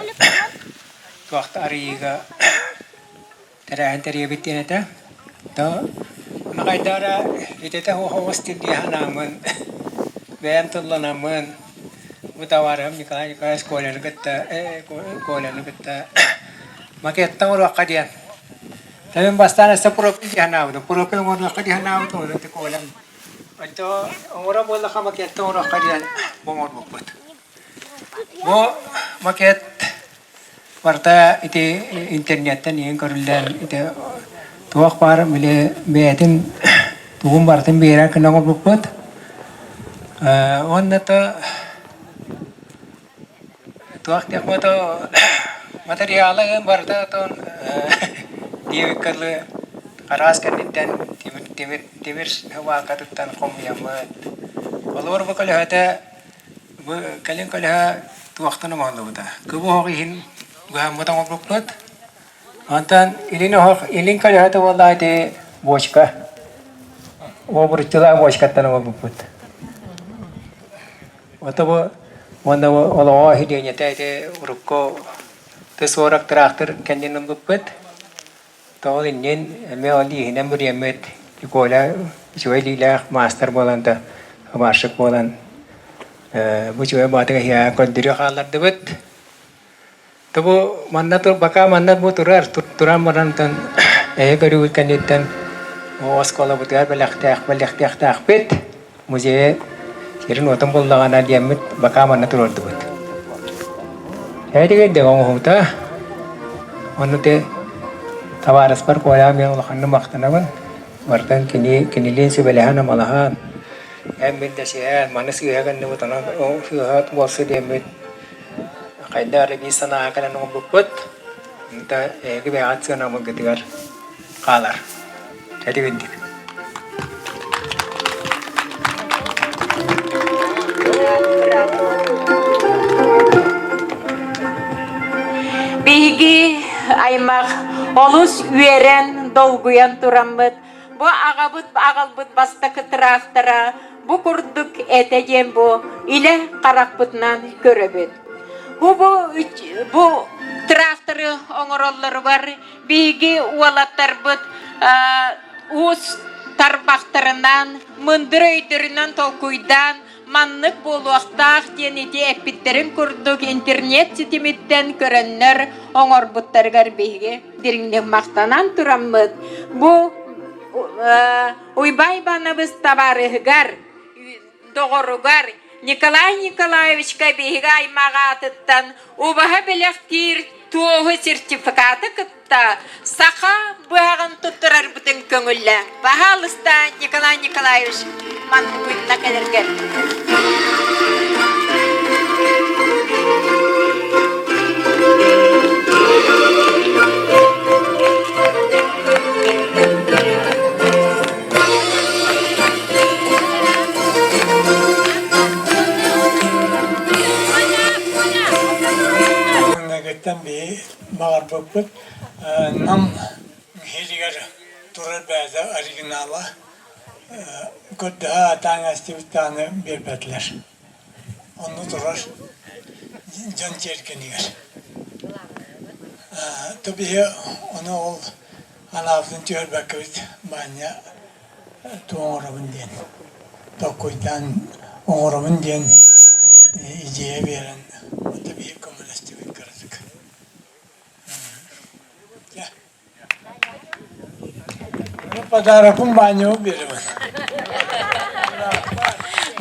[SPEAKER 14] туохта арыйыыга тэрээһин тэрийэбит диэн этэ. То хайдара ититэ оһоҕос тирдии санааммын, бэйэм тылланаммын, бу табаарыһым Николай Николаевич Коляны кытта, Коляны кытта макеттан оруохха диэн. Тэбин бастаан өссө профиль дии санаабытым. Профиль оҥоруохха дии санаабытым, ону ити Колям Оччо оҥоро буоллахха макеттан оҥоруохха диэн бу оҥорбуппут. Бу макет Барыта ити интернеттэн иһин көрүллэн ити туох баар били бэйэтин тугун барытын биэрэр гына оҥорбуппут. Уонна то туох диэххэ то материала барыта отон диэбиккэ дылы араас кэнниттэн тимир тимир тимир сыбаалкатыттан хомуйаммыт. Холобур бу көлөһөтө Бу кэлин көлөһө туохтан оҥоһуллубута? Кыбы оһох иһин быһаммыт оҥорбуппут. Онтон илин оһох, илин көлөһөтө буолла ити бочка. Уобуруччулаах бочкаттан оҥорбуппут. Ото бу уонна бу олоҕо иһилиэнньэтэ ити урукку Т-40 тыраахтыр кэннин ылбыппыт. Тоҕо иннин эмиэ ол ииһинэн бүрүйэммит Коля үчүгэй илиилээх маастар буолан да сварщик буолан бу үчүгэй баатыга иһэ көрдөрүө хааллардыбыт. Бу манна бака манна бу турар туран барантан эһи көрүүгүт кэнниттэн оскуолабытыгар бэлэхтээх бэлэхтиэхтээхпит музейы сирин-уотун буллаҕына диэммит бака манна туруордубут. Эһиги оҥоһуута онно те табаарыспар Коляҕа мен улаханнык махтанабын. Барытын кини кинилиин сүбэлэһэн-амалаһан эн мин дэсиһэн маны сыыһа гынныбыт онон ол сыыһа буолсу диэммит хайдах эрэ биир санааҕа кэлэн оҥорбуппут да эһиги бэйэҕит сыанабылгытыгар хаалар. Этигинник.
[SPEAKER 6] Биһиги аймах олус үөрэн, долгуйан тураммыт, бу аҕабыт аҕалбыт бастакы тыраахтара бу курдук этэ диэн бу илэ харахпытынан көрөбүт. Бу бу, бу тыраахтары оҥороллоругар биһиги уолаттарбыт уус тарбахтарынан, мындыр өйдөрүнэн толкуйдаан маннык буолуохтаах диэн ити эппиттэрин курдук интернет ситимиттэн көрөннөр оҥорбуттарыгар биһиги дириҥник махтанан тураммыт бу Уйбай Иванович табаарыһыгар доҕоругар Николай Николаевичка биһиги аймах аатыттан убаһа бэлэхтиир туоһу сертификаты кытта саха быһаҕын туттарарбытын көҥүллэ. Баһаалыста, Николай Николаевич, манна кэлэргэр.
[SPEAKER 7] Маҥнайгыттан биһи баҕарбыппыт Нам иһигэр турар бэйэтэ оригинала көрдөһө аатаан эстибит даҕаны биэрбэтилэр. Онно турар дьон тиэргэнигэр. То биһи ону ол анаабытын түһэрбэккэбит Баанньа тугу оҥоробун диэн толкуйдаан оҥоробун диэн идея биэрэн онто биһи көмөлөстүбүт кыратык. Подарокун Баанньабын биэрэбин.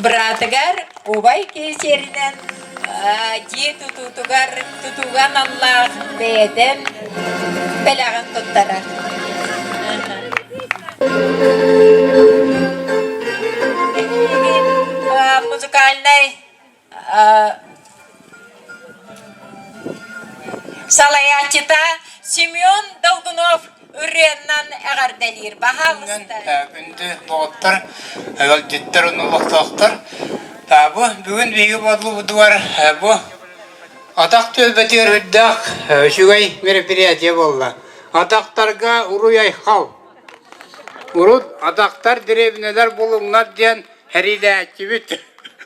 [SPEAKER 6] Быраатыгар убай киһи сиэринэн дьиэ тутуутугар тутууга аналлаах бэйэтин бэлэҕин туттарар. Музыкальнай Салайааччыта Семен Долгунов ырыаннан эҕэрдэлиир. Баһаалыста.
[SPEAKER 9] Күндү доҕоттор, ыалдьыттар уонна олохтоохтор. Бу бүгүн биһиги бодлубутугар бу атах түөлбэтигэр үрдээх үчүгэй мероприятие буолла. Атахтарга уруй-айхал. Урут атахтар дэриэбинэлэр булуҥнар диэн Хэриилээччибит.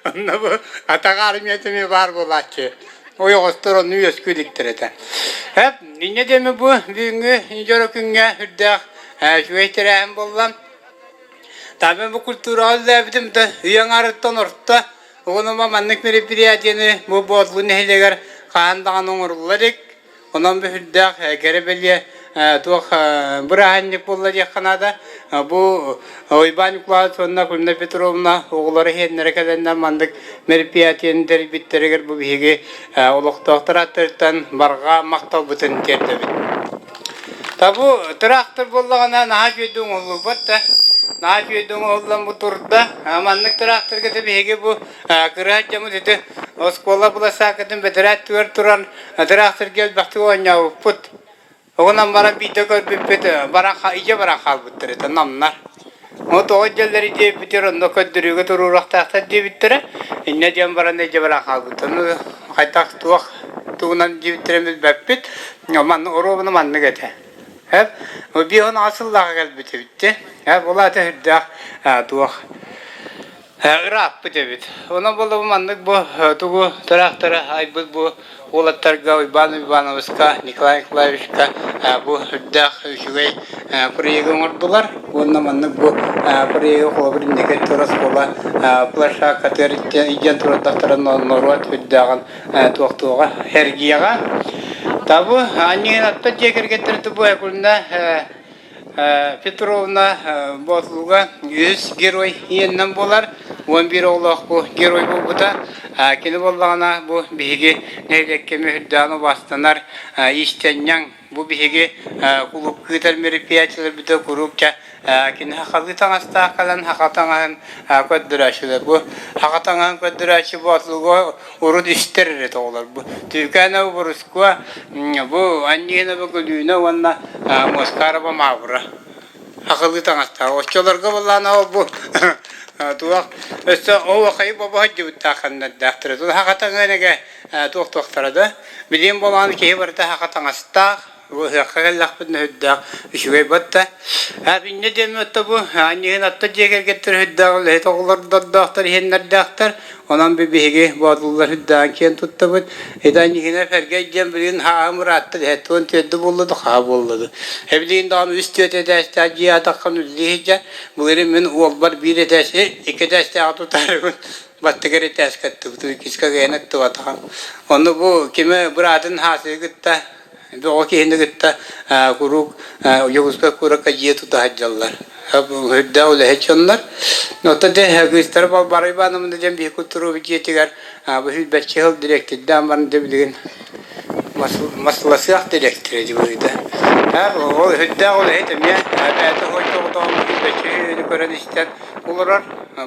[SPEAKER 9] Онно бу атах армията эмиэ баар буолааччы. Ойоҕостор онну үөскүү иликтэр этэ. Эп, инньэ диэми бу бүгүҥҥү дьоро күҥҥэ үрдээх үчүгэй тэрээһин буолла. Таабын бу культураҕа үлэлээбитим да үйэ аҥаарыттан орто. Оҕонума маннык мероприятиены бу Боотулуу нэһилиэгэр хаһан даҕаны оҥорулла илик. Онон бу сүрдээх кэрэ бэлиэ туох бырааһынньык буолла диэххэ наада. Бу Уйбаан Николаевич уонна Кульна Петровна оҕолоро иһиэннэрэ кэлэннэр маннык мероприятиены тэрийбиттэригэр бу биһиги олохтоохтор ааттарыттан барҕа махталбытын тиэрдэбит. Табу тыраахтыр буоллаҕына наһаа үчүгэйдик оҥоһуллубут да наһаа үчүгэйдик оҥоһуллан бу турда. Маннык тыраахтырга да биһиги бу кыра дьоммут ити оскуола быласаакатын бэтэрээт түгэр туран тыраахтырга элбэхтик оонньообуппут. Оҕунан баран биирдэ көрбүппүт баран идьэ баран хаалбыттар этэ намнар. Ол тоҕо дьэллэри диэбитигэр онно көрдөрүүгэ туруоруохтаахтар диэбиттэрэ. Инньэ диэн баран идьэ баран хаалбыттар. Ну хайдах туох тугунан диэбиттэрин билбэппит. Манна оруобуна маннык этэ. Эп 58 сыллааҕы кэлбит эбит. Эп ол аата үрдээх туох Ырааппыт эбит. Онон буолла бу маннык бу тугу тыраахтары айбыт бу уолаттарга Уйбаан Уйбаанабыска, Николай Николаевичка бу үрдээх үчүгэй проегы оҥордулар. Уонна маннык бу проегы холобур инники тур оскуола площадкатыгар илдьэн турардахтара норуот үрдээҕин туохтуоҕа, эргиэҕэ.
[SPEAKER 15] Табы анньыһын дьиэ кэргэттэр бу Акулина Петровна Боотулуга үһүс герой ийэннэн буолар, 11 оҕолоох бу герой буолбута. Кини буоллаҕына бу биһиги нэһилиэккэ мүһүрдээн убаастанар иистэнньэҥ Бу биһиги кулуупка ыытар мероприятиеларбытыгар куруук дьэ кини сахалыы таҥастаах кэлэн саха таҥаһын көрдөрөөччүлэр. Бу саха таҥаһын көрдөрөөччү Боотулуга урут истэр эрэ оҕолор. Бу Түүкээнэ Борускуо, бу Анньыынаба Көлүүнэ уонна Муоскаараба Маабыра сахалыы таҥастаах. Оччолорго былаана ол бу туох өссө оһуохайы бобо сылдьыбыттаах ханнардаахтара. Саха таҥаһын эгэ туох-туохтара да. Билиэн буолаҕын киһи барыта саха таҥастаах, бу ыһыахха кэллэхпитинэ сүрдээх үчүгэй батта. Инньэ диэн отто бу анньыһын атта дьиэ кэргэттэр сүрдээх үлэһит оҕолордордоохтор, иһиннэрдээхтэр. Онон би биһиги боотуллар сүрдээҕин киэн туттабыт. Ити анньыһына Фэргэй диэн билигин хааһым ыраатта дэһэ түөрдэ буолла да хаа буолла да. Эбилигин даҕаны үс түөрт этээстээх дьиэ атаххын үлэлии сылдьар. Былырыын мин уолбар биир этээс, икки этээстээҕи тутаарыбын баттыгар этээскэ аттыбыт, иккискэ кыайан аттыбатаҕым. Ону бу кимэ быраатын Хаасыгы кытта, бөҕө киһини кытта куруук Дьокуускай куоракка дьиэ тута сылдьаллар. Үрдээх үлэһит дьоннор. Оттон дьэ кыыстара Балбаара Ивановна диэн биһи культура дьиэтигэр бу сүүрбэччэ сыл дириэктирдээн баран дьэ билигин масласыах дириэктирэ дии быһыыта. Ол үрдээх үлэһит эмиэ бэйэтэ хойдоҕутоҕун сүүрбэччэ үһүнү көрөн истэн олорор.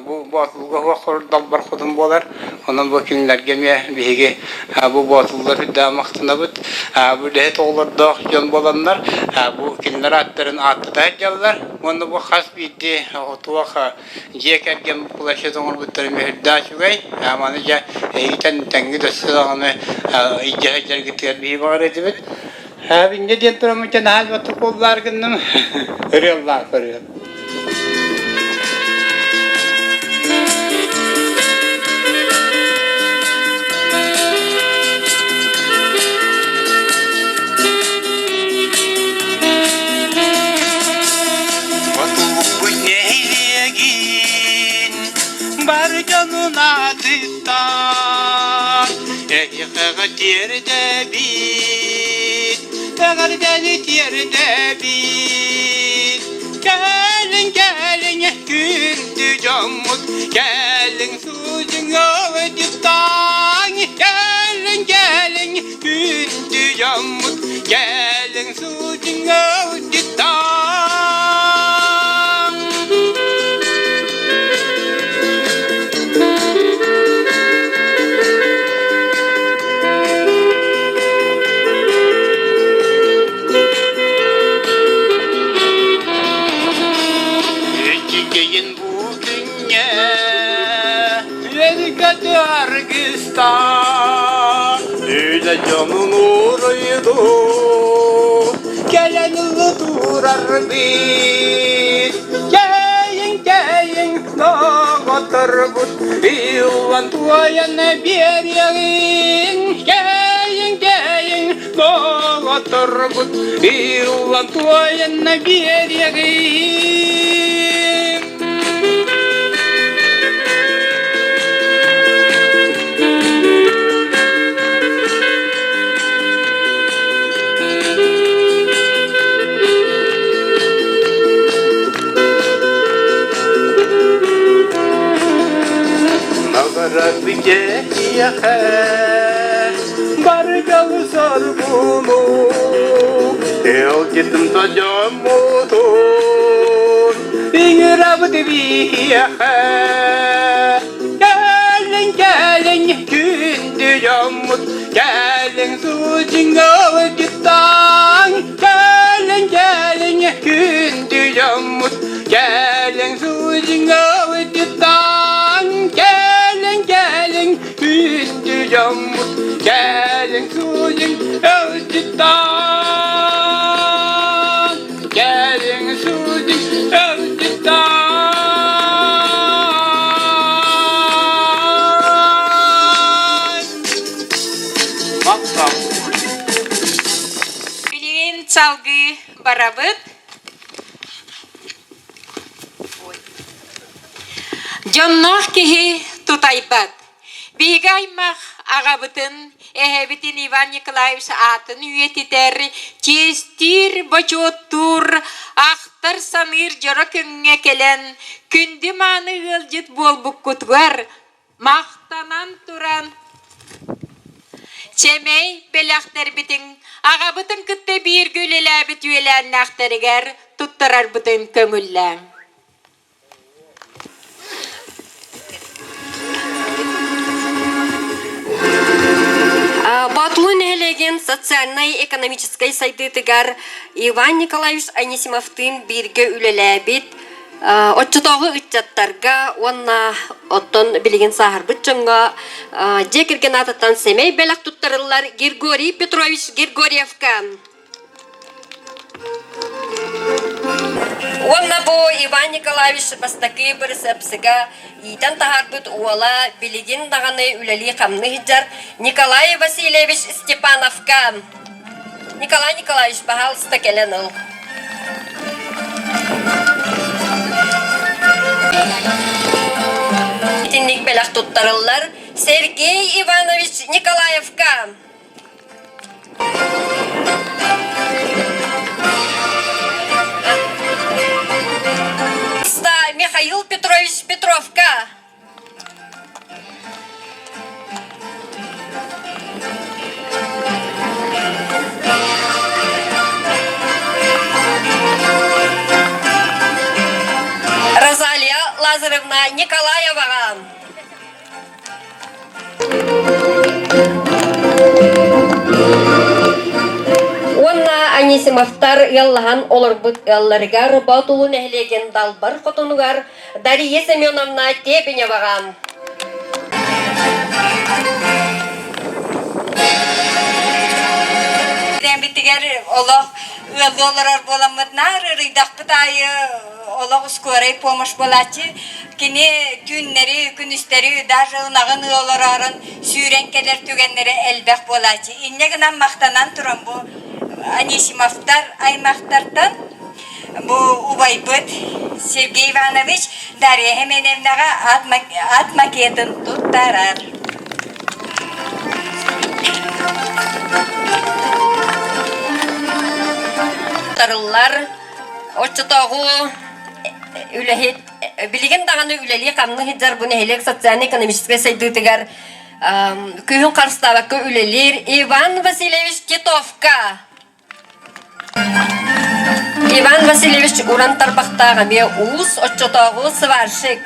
[SPEAKER 15] Бу Боотулга суох далбар хотун буолар. Онон бу кинилэргэ эмиэ биһиги бу Боотуллар үрдээх махтанабыт. Бу үлэһит оҕолордоох дьон буоланнар бу кинилэр ааттарын ааттата сылдьаллар. Уонна бу хас биирдии туох дьиэ кэргэн планшет оҥорбуттара эмиэ үрдээх үчүгэй. Маны дьэ эһигитэн тэҥҥит өссө даҕаны илдьэ сылдьаргытыгар биһи баҕар этибит. Инньэ диэн тураммын дьэ наһаа элбэх куоллаар гынным. Ырыаллаах ырыа.
[SPEAKER 10] Хотугу нэһилиэгин бар дьонун аатыттан эһиэхэҕэ тиэрдэбит, эҕэрдэни тиэрдэбит. Кэлиҥ, кэлиҥ, күндү дьоммут, кэлиҥ суудьуҥ ыалдьыттааҥ, кэлиҥ, кэлиҥ, күндү дьоммут, кэлиҥ суудьуҥ ыалдьыттааҥ. Үчүгэйин бу күҥҥэ үөргөтө аргыстаах үлэ дьонун уруйдуу кэлэн турарбыт кэйиҥ кэйиҥ доҕотторбут ыллан туойан биэриэҕиҥ кэйиҥ кэйиҥ Доҕотторбут ыллан туойан биэриэҕиҥ. Нагара бүтэ Барыгалы соргуну Элдитин содьоммутун Ыҥырабыт биһиэхэ Кэлиҥ, кэлиҥ, күндү дьоммут Кэлиҥ суудьуҥ ыалдьыттааҥ Кэлиҥ, кэлиҥ, күндү дьоммут Кэлиҥ суудьуҥ ыалдьыттааҥ Кэлиҥ, кэлиҥ, Күндү дьоммут кэлиҥ суудьуҥ ыалдьыттаан Кэлиҥ суудьуҥ ыалдьыттаан Махтал.
[SPEAKER 5] Билигин салгыы барабыт. Дьонноох киһи тутайбат. Биһиги аймах аҕабытын
[SPEAKER 6] эһэбитин Иван Николаевич аатын үйэтитэр, чиэстиир, бочуоттуур, ахтар-саныыр дьоро күҥҥэ кэлэн, күндү мааны ыалдьыт буолбуккутугар махтанан туран, чэмэй бэлэхтэрбитин аҕабытын кытта бииргэ үлэлээбит үөлээннээхтэригэр туттарарбытын көҥүллээҥ.
[SPEAKER 1] Боотулуу нэһилиэгин социальнай-экономическай сайдыытыгар Иван Николаевич Анисимовтыын бииргэ үлэлээбит оччотооҕу ыччаттарга уонна оттон билигин сааһырбыт дьоҥҥо дьиэ кэргэн аатыттан сэмэй бэлэх туттарыллар Григорий Петрович Григорьевка. Уонна бу Иван Николаевич бастакы бырысыапсыга иитэн таһаарбыт уола билигин даҕаны үлэлии-хамныы сылдьар Николай Васильевич Степановка. Николай Николаевич, баһаалыста кэлэн ыл. Итинник бэлэх туттарыллар Сергей Иванович Николаевка. Михаил Петрович Петровка. Розалия Лазаревна Николаеваҕа. Уонна Анисимовтар ыаллаһан олорбут ыалларыгар Боотулу нэһилиэгин Далбар хотонугар Дария Семеновна Тебеневаҕа
[SPEAKER 5] Битигэр олох ыаллыы олорор буоламмыт наар ырыйдахпыт аайы олох скорай помощь буолааччы. Кини түүннэри, күнүстэри даже ынаҕын ыы олороорун сүүрэн кэлэр түгэннэрэ элбэх буолааччы. Инньэ гынан махтанан туран бу Анисимовтар аймахтартан бу убайбыт Сергей Иванович Дарья Семеновнаҕа ат макетын туттарар.
[SPEAKER 1] Тарыллар Оччотооҕу үлэһит билигин даҕаны үлэлии-хамныы сылдьар бу нэһилиэк социально-экономическай сайдыытыгар күүһүн харыстаабакка үлэлиир Иван Васильевич Титовка. Иван Васильевич уран тарбахтаах эмиэ уус оччотооҕу сварщик.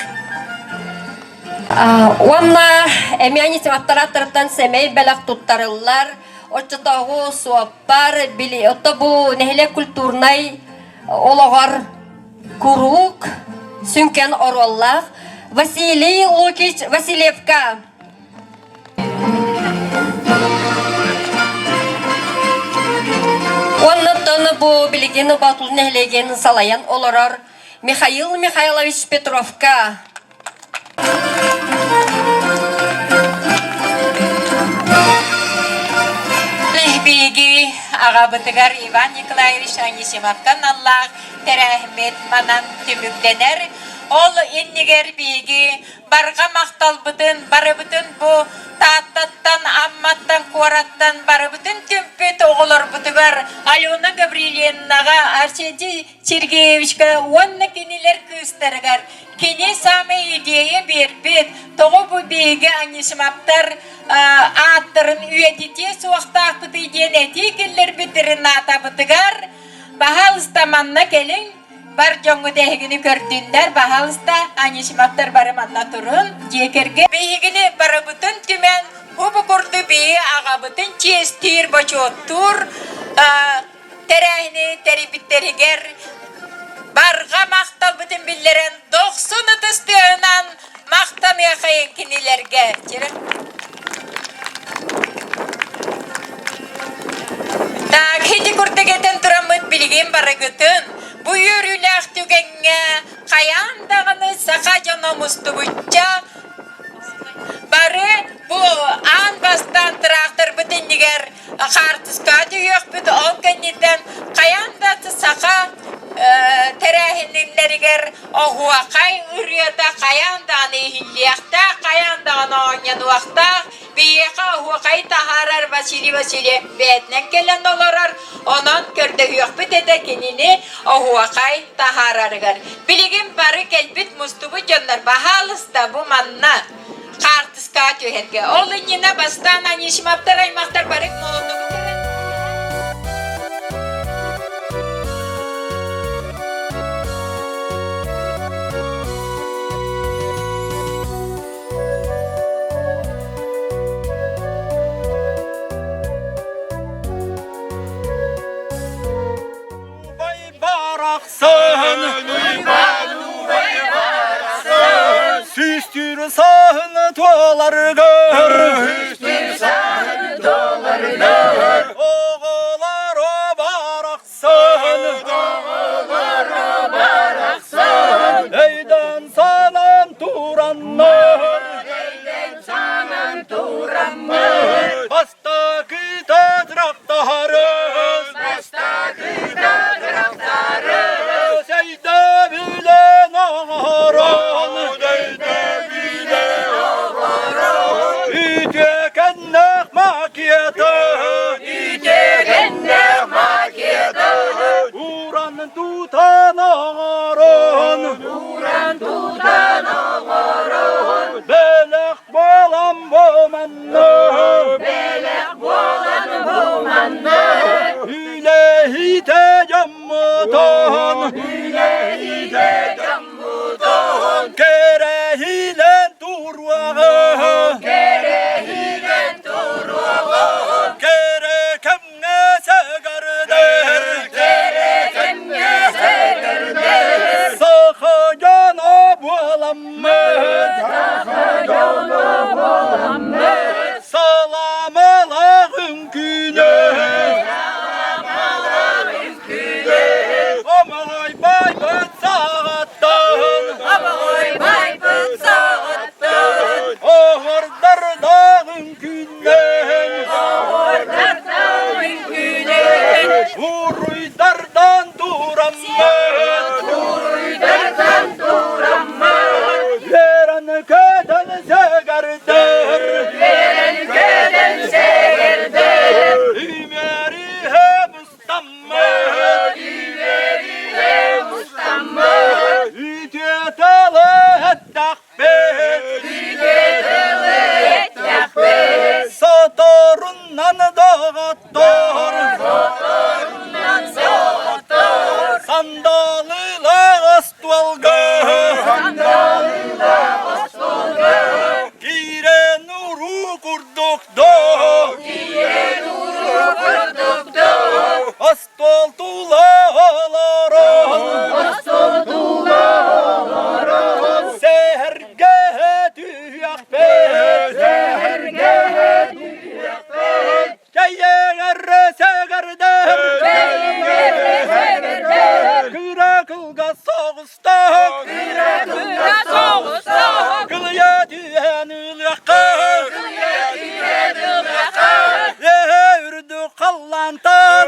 [SPEAKER 1] Уонна эмиэ Анисимовтар ааттарыттан сэмэй бэлэх туттарыллар. Оччотооҕу суоппар, били, отто бу нэһилиэк культурнай олоҕор куруук сүҥкэн оруоллаах Василий Лукич Васильевка. Оннуттан бу билигин Батул нэһилиэгин салайан олорор Михаил Михайлович Петровка.
[SPEAKER 5] Биһиги аҕабытыгар Иван Николаевич Анисимовтан аллаах тэрээһиммит манан түмүктэнэр. Ол иннигэр биһиги барҕа махталбытын барыбытын бу Тааттаттан, Амматтан, куораттан барыбытын түмпүт оҕолорбутугар Алена Гаврильевнаҕа, Арсентий Сергеевичка уонна кинилэр кыыстарыгар кини саамай идея биэрбит, тоҕо бу биһиги Анисимовтар ааттарын үйэтитиэ суохтаахпытый диэн этии киллэрбит Ренатабытыгар баһаалыста манна кэлиҥ, бар дьоҥҥут эһигини көрдүннэр, баһаалыста Анисимовтар бары манна турун, дьиэ кэргэн биһигини барыбытын түмэн, бу курдук биһиги аҕабытын чиэстиир, бочуоттуур тэрээһини тэрийбиттэригэр барҕа махталбытын биллэрэн дохсун ытыс тыаһынан махтаныахайын кинилэргэ. Так, ити курдук этэн тураммыт билигин барыгытын бу үөрүүлээх түгэҥҥэ хайаан даҕаны саха дьоно мустубучча бары бу аан бастаан тыраахтарбыт иннигэр хаартыскаҕа түһүөхпүт, ол кэнниттэн хайаан да саха тэрээһиннэригэр оһуохай ырыата хайаан даҕаны иһиллиэхтээх, хайаан даҕаны оонньонуохтаах. Биһиэхэ оһуохай таһаарар Василий Васильев бэйэтинэн кэлэн олорор, онон көрдөһүөхпүт этэ кинини оһуохай таһаарарыгар. Билигин бары кэлбит мустубут дьоннор баһаалыста бу манна хаартыскаҕа түһэргэ. Ол иннинэ бастаан Анисимовтар аймахтар бары молотогу кэлэн
[SPEAKER 3] Барахсан, Сүүстүүр сааһын туоларыгар, Оҕолоро барахсан, Өйдөн санаан тураннар, Бастакы тырахтарыс, Өйдөбүлэн оҥорон, Үтүөкэннээх макеты, Уран тутан оҥорон, Бэлэх буолан бу манна, Үлэһитэ дьоммутун, Кэрэһилэн туруоҕа, Кэрэ кэмҥэ сэгэрдэр, Саха дьоно буоламмыт, Саламалаах үҥкүүнү, Омоҕой байбыт саҕаттан, Оһордардаах үҥкүүннэн, Уруйдардан тураммыт, Үөрэн көтөн сэгэрдэр, Үмэриһэ мустаммыт, Үтүө тылы эттэхпит, Соторунан доҕоттор, Сандалылаах остуолга, Киирэн уруу курдук доо, Остуол тула олорон, Сэһэргэһэ түһүөхпүт, Кэйэҥэр сэгэрдэр, Кыра кылгас соҕустаах, Кылыйа түһэн ылыахха, Үөһэ үрдүк халлаантан,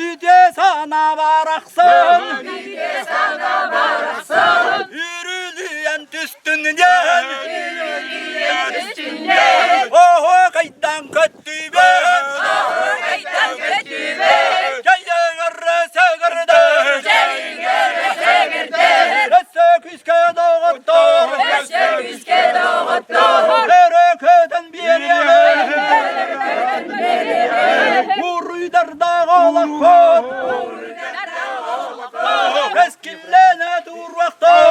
[SPEAKER 3] Үтүө санаа барахсан, Үрүлүйэн түстүн диэн, Оһо кайдан көттүбэт, Кэйэҥэр сэгэрдэр, Өссө күүскэ доҕоттор, Өрө көтөн биэриэҕин, Уруйдардаах олохпут, Кэскиллэнэ туруохтар.